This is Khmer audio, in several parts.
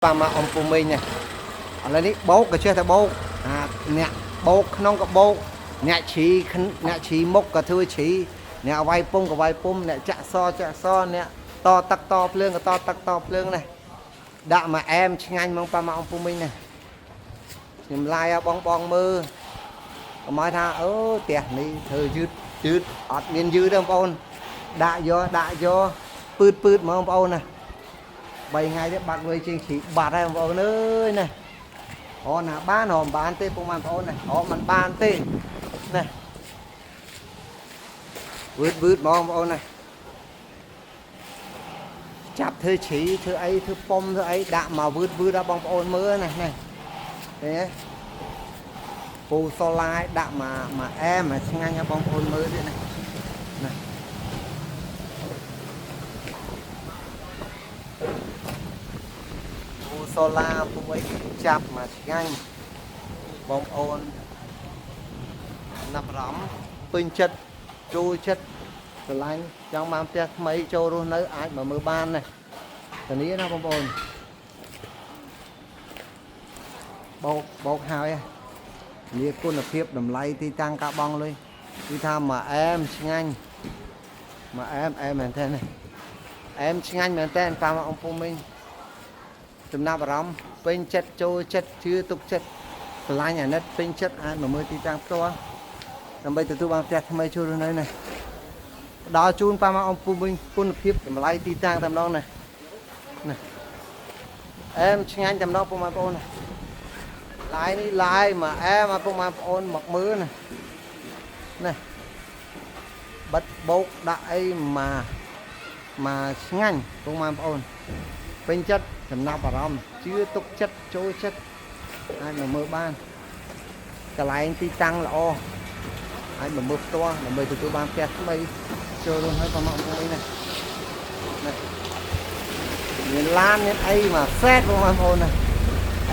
ប៉ាម៉ាអំពូមីងនេះឥឡូវនេះបោកក៏ចេះតែបោកអាអ្នកបោកក្នុងក៏បោកអ្នកជ្រីអ្នកជ្រីមុខក៏ធ្វើជ្រីអ្នកវាយពុំក៏វាយពុំអ្នកចាក់សចាក់សអ្នកតទឹកតភ្លើងក៏តទឹកតភ្លើងនេះដាក់មកអែមឆ្ងាញ់ហ្មងប៉ាម៉ាអំពូមីងនេះខ្ញុំឡាយឲ្យបងបងមើលកុំឲ្យថាអូផ្ទះនេះធ្វើយឺតយឺតអត់មានយឺតទេបងប្អូនដាក់យកដាក់យកពឺតពឺតហ្មងបងប្អូនណា 3ថ្ងៃទៀតបាត់លុយជាងជ្រីបាត់ហើយបងប្អូនអើយណាអូណាបានហមបានទេពុកម៉ែបងប្អូនណាហមមិនបានទេណាវឺតវឺតហ្មងបងប្អូនណាចាប់ធ្វើជ្រីធ្វើអីធ្វើប៉ុមធ្វើអីដាក់មកវឺតវឺតដល់បងប្អូនមើលណាណាឃើញទេពូសូឡាយដាក់មកមកអែមមកឆ្ងាញ់ឲ្យបងប្អូនមើលទៀតណាណាពូសូឡាពូអីចាប់មកឆ្ងាញ់បងប្អូន ណាប់អារម្មណ៍ពេញចិត្តចូលចិត្តស្រឡាញ់ចង់បានផ្ទះថ្មីចូលរស់នៅអាចមកមើលបានណាធានាណាបងប្អូនបោកបោកហើយធានាគុណភាពតម្លៃទីតាំងការបង់លុយគឺថាមកអែមឆ្ងាញ់មកអែមអែមមែនតើណាអែមឆ្ងាញ់មែនតើប៉ាមកអង្គពុំមីងចំណាប់អារម្មណ៍ពេញចិត្តចូលចិត្តជឿទុកចិត្តស្រឡាញ់អាណិតពេញចិត្តអាចមកមើលទីតាំងផ្ទាល់ ដើម្បីទទួលបានផ្ទះថ្មីជួលរស់នៅណាផ្ដល់ជូនប៉ាម៉ាអំពូវិញគុណភាពតម្លៃទីតាំងតែម្ដងណាណាអែមឆ្ងាញ់តែម្ដងពុកម៉ែបងប្អូនណាឡាយនេះឡាយមកអែមឲ្យពុកម៉ែបងប្អូនមកមើលណាណាបិទបោកដាក់អីមកមកឆ្ងាញ់ពុកម៉ែបងប្អូនពេញចិត្តចំណាប់អារម្មណ៍ជឿទុកចិត្តចូលចិត្តអាចមកមើលបានកន្លែងទីតាំងល្អ អាចមកមើលផ្ទាល់ដើម្បីទទួលបានផ្ទះថ្មីចូលរួមហើយប្រមាណមួយណាណាមានឡានមានអីមកសេតបងប្អូនណា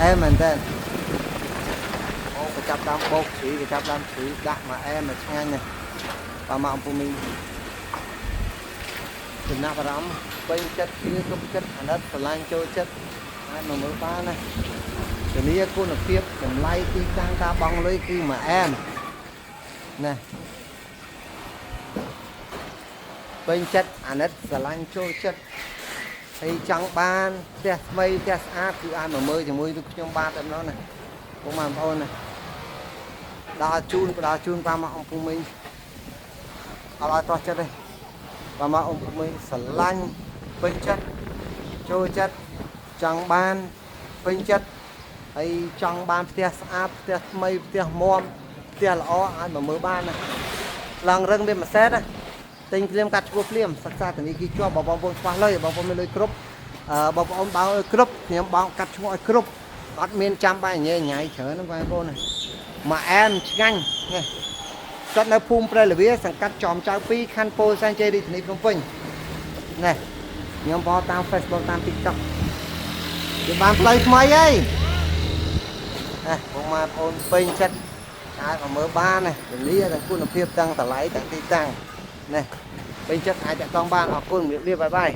អែមមែនតើអូក៏ចាប់ដើមបោកជ្រីក៏ចាប់ដើមជ្រីដាក់មកអែមមកឆ្ងាញ់ណាប្រមាណអំពូមីចំណាប់អារម្មណ៍ពេញចិត្តជឿទុកចិត្តអាណិតស្រឡាញ់ចូលចិត្តអាចមកមើលបានណាធានាគុណភាពតម្លៃទីតាំងការបង់លុយគឺមកអែមណា ពេញចិត្តអាណិតស្រឡាញ់ចូលចិត្តហើយចង់បានផ្ទះថ្មីផ្ទះស្អាតគឺអាចមកមើលជាមួយនឹងខ្ញុំបាទតែម្ដងណាពុកម៉ែបងប្អូនណាដល់ជូនផ្ដល់ជូនប៉ាម៉ាក់អង្គពូមីងអត់ឲ្យទាស់ចិត្តទេប៉ាម៉ាក់អង្គពូមីងស្រឡាញ់ពេញចិត្តចូលចិត្តចង់បានពេញចិត្តហើយចង់បានផ្ទះស្អាតផ្ទះថ្មីផ្ទះមាំផ្ទះល្អអាចមកមើលបានណាឡើងរឹងវាមួយសេតណា ទិញភ្លាមកាត់ឈ្មោះភ្លាមសិក្សាធនាគារជាប់បើបងប្អូនខ្វះលុយបងប្អូនមានលុយគ្រប់អឺបងប្អូនបើឲ្យគ្រប់ខ្ញុំបងកាត់ឈ្មោះឲ្យគ្រប់អត់មានចាំបាច់ញ៉ៃញ៉ៃច្រើនហ្នឹងបងប្អូនណាមកអែមឆ្ងាញ់នេះស្ថិតនៅភូមិព្រៃលវាសង្កាត់ចំចៅ2ខណ្ឌពោធិ៍សែនជ័យរាជធានីភ្នំពេញនេះខ្ញុំបោតាម Facebook តាម TikTok វាបានផ្លូវថ្មីហើយនេះបងប្អូនពេញចិត្តអាចមកមើលបានណាពលាទាំងគុណភាពទាំងតម្លៃទាំងទីតាំងនេះ ពេញចិត្តអាចតាក់ទងបានអរគុណជំរាបលា bye bye.